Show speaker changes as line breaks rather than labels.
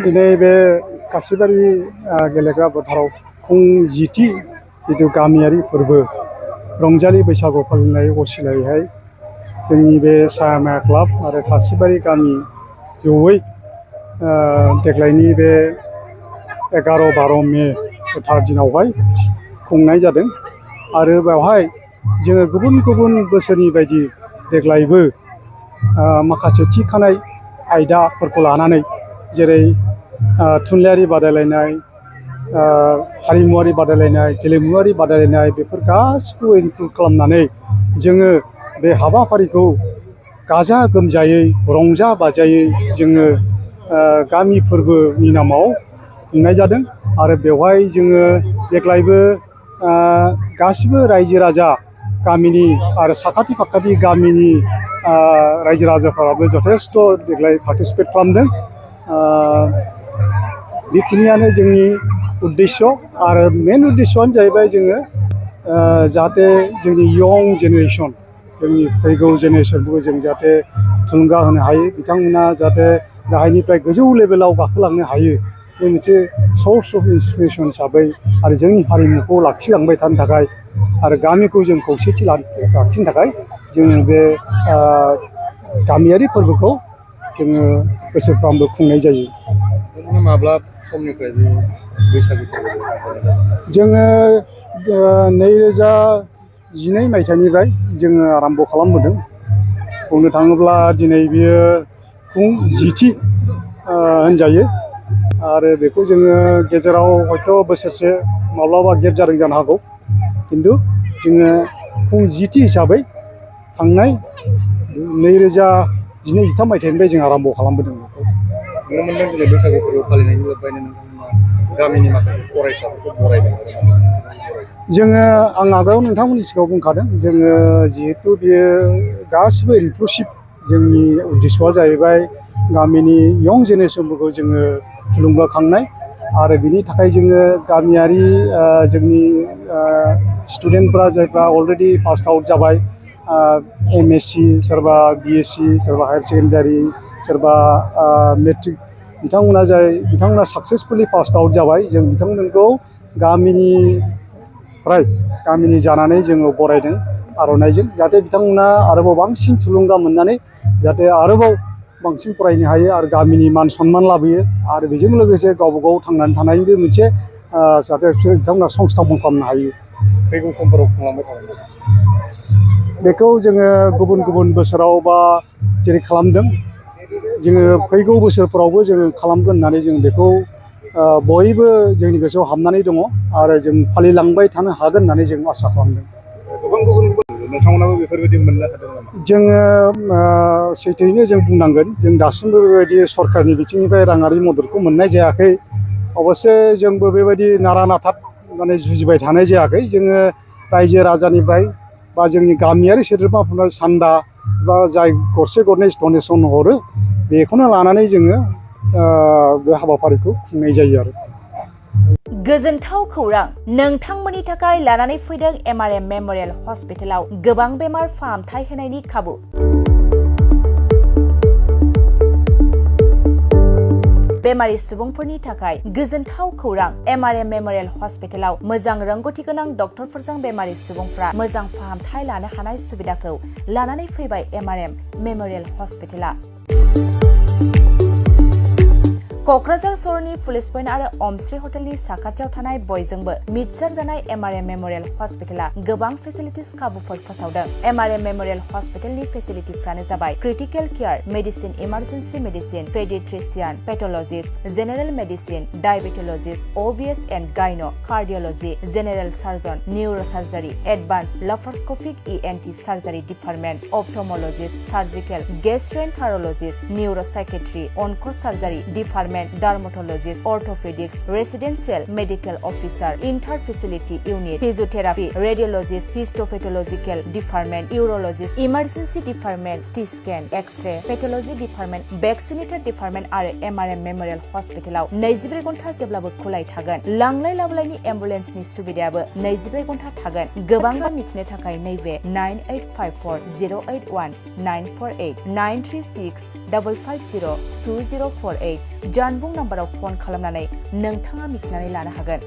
दिनै बे कासिबारि गेलेग्रा फोथाराव खुं जिथि जिथु गामियारि फोरबो रंजालि बैसागु फालिनाय असिलायैहाय जोंनि बे सायामाया क्लाब आरो कासिबारि गामि जयै देग्लायनि बे 11-12 मे गोथार दिनावहाय खुंनाय जादों आरो बेवहाय जोङो गुबुन गुबुन बोसोरनि बायदि देग्लायबो माखासे थि खानाय आयदाफोरखौ लानानै जेरै थुनलाइयारि बादायलायनाय हारिमुवारि बादायलायनाय गेलेमुवारि बादायलायनाय बेफोर गासिखौबो इनक्लुड खालामनानै जोङो बे हाबाफारिखौ गाजा गोमजायै रंजा बाजायै जोङो गामि फोरबोनि नामाव खुंनाय जादों आरो बेवहाय जोङो देग्लायबो गासिबो रायजो राजा गामिनि आरो साखाथि फाखाथि गामिनि रायजो राजाफोराबो जथेस्थ' देग्लाय पार्टिसिपेट खालामदों बेखिनियानो जोंनि उद्देश्य आरो मेन उद्देश्यआनो जाहैबाय जोङो जाहाथे जोंनि यं जेनेरेसन जोंनि फैगौ जेनेरेसनखौबो जों जाहाथे थुलुंगा होनो हायो बिथांमोना जाहाथे गाहायनिफ्राय गोजौ लेभेलाव गाखोलांनो हायो बे मोनसे सर्स अफ इन्सपिरेसन हिसाबै आरो जोंनि हारिमुखौ लाखिलांबाय थानो थाखाय आरो गामिखौ जों खौसेथि लाखिनो थाखाय जोङो बे गामियारि फोरबोखौ जोङो बोसोरफ्रोमबो खुंनाय जायो।
माब्ला समनिफ्राय बे बैसागु फोरबोखौ खुंबोनाय जादों?
जोङो 2012 मायथाइनिफ्राय जोङो आराम्भ खालामबोदों। बुंनो थाङोब्ला दिनै बियो खुं जिथि होनजायो आरो बेखौ जोङो गेजेराव हयथ' बोसोरसे माब्लाबा गेप जादों जानो हागौ खिन्थु जोङो खुं जिथि हिसाबै थांनाय 2012-13 मायथाइनिफ्राय जों आराम्भ खालामबोदों बेखौ।
नुनो मोनदों दिनै बैसागु फोरबो फालिनायनि लोब्बायैनो नोंथांमोना गामिनि माखासे फरायसाफोरखौ बरायदों आरो माखासे बरायदों।
जोङो आं आगोलाव नोंथांमोननि सिगाङाव बुंखादों जोङो जिहेथु बियो गासिबो इनक्लुसिभ जोंनि उद्देश्यआ जाहैबाय गामिनि यं जेनेरेसनफोरखौ जोङो थुलुंगाखांनाय आरो बिनि थाखाय जोङो गामियारि जोंनि स्टुडेन्टफ्रा जायफ्रा अलरेडि पास आउट जाबाय MSc सोरबा BSc सोरबा हायार सेकेन्डारि सोरबा मेट्रिक बिथांमोना साक्सेसफुलि पास आउट जाबाय जों बिथांमोनखौ गामिनि जानानै जोङो बरायदों आर'नाइजों जाहाथे बिथांमोना आरोबाव बांसिन थुलुंगा मोननानै जाहाथे आरोबाव बांसिन फरायनो हायो आरो गामिनि मान सन्मान लाबोयो आरो बेजों लोगोसे गावबा गाव थांनानै थानायनिबो मोनसे जाहाथे बिथांमोना संस्थापन खालामनो हायो।
फैगौ समफोराव खुंलांबाय थागोन
बेखौ जोङो गुबुन गुबुन बोसोराव बा जेरै खालामदों जोङो फैगौ बोसोरफोरावबो जोङो खालामगोन होननानै जों बेखौ बयबो जोंनि गोसोआव हाबनानै दङ आरो जों फालिलांबाय थानो हागोन होननानै जों आसा खालामदों।
गोबां गुबुन नोंथांमोनाबो बेफोरबायदि मोननो हादों नामा?
जोङो सैथोयैनो जों बुंनांगोन जों दासिमबो बेबायदि सरकारनि बिथिंनिफ्राय राङारि मददखौ मोननाय जायाखै अबस्से जोंबो बेबायदि नारा नाथा माने जुजिबाय थानाय जायाखै जोङो रायजो राजानिफ्राय बा जोंनि गामियारि सोद्रोमाफोरनो सान्दा बा जाय गरसे गरनै डनेसन हरो बेखौनो लानानै जोङो बे हाबाफारिखौ खुंनाय जायो आरो।
गोजोनथाव खौरां नोंथांमोननि थाखाय लानानै फैदों MRM मेम'रियेल हस्पिटालाव गोबां बेमार फाहामथाय होनायनि खाबु। बेमारि सुबुंफोरनि थाखाय गोजोनथाव खौरां MRM मेम'रियेल हस्पिटालाव मोजां रोंगौथि गोनां डक्टरफोरजों बेमारि सुबुंफ्रा मोजां फाहामथाय लानो हानाय सुबिदाखौ लानानै फैबाय MRM मेम'रियेल हस्पिटाला। क'क्राझार सहरनि पुलिस पइन्ट आरो अमश्री हटेलनि साखाथियाव थानाय बयजोंबो मिथिसार जानाय MRM मेम'रियेल हस्पिटाला गोबां फेसिलिटिस खाबुफोर फोसावदों। MRM मेम'रियेल हस्पिटालनि फेसिलिटिफ्रानो जाबाय critical care medicine emergency medicine pediatrician pathologist general medicine diabetologist OBS and gynae cardiology general surgeon neuro' surgery advance laparoscopic ENT surgery department ophthalmologist surgical gastroenterologist neuro' psychiatry onco' surgery department dermatologist orthopaedics residential medical officer inter facility unit physiotherapy radiologist histopathological department urologist emergency department CT scan x-ray pathology department vaccinator department आरो MRM memorial हस्पिटालाव 24 घन्टा जेब्लाबो खुलाय थागोन। लांलाय लाबोलायनि एम्बुलेन्सनि सुबिदायाबो 24 घन्टा थागोन। गोबां मिथिनो थाखाय नैबे 9854081948 936 550 2048 जानबुं नाम्बाराव फन खालामनानै नोंथाङा मिथिनानै लानो हागोन।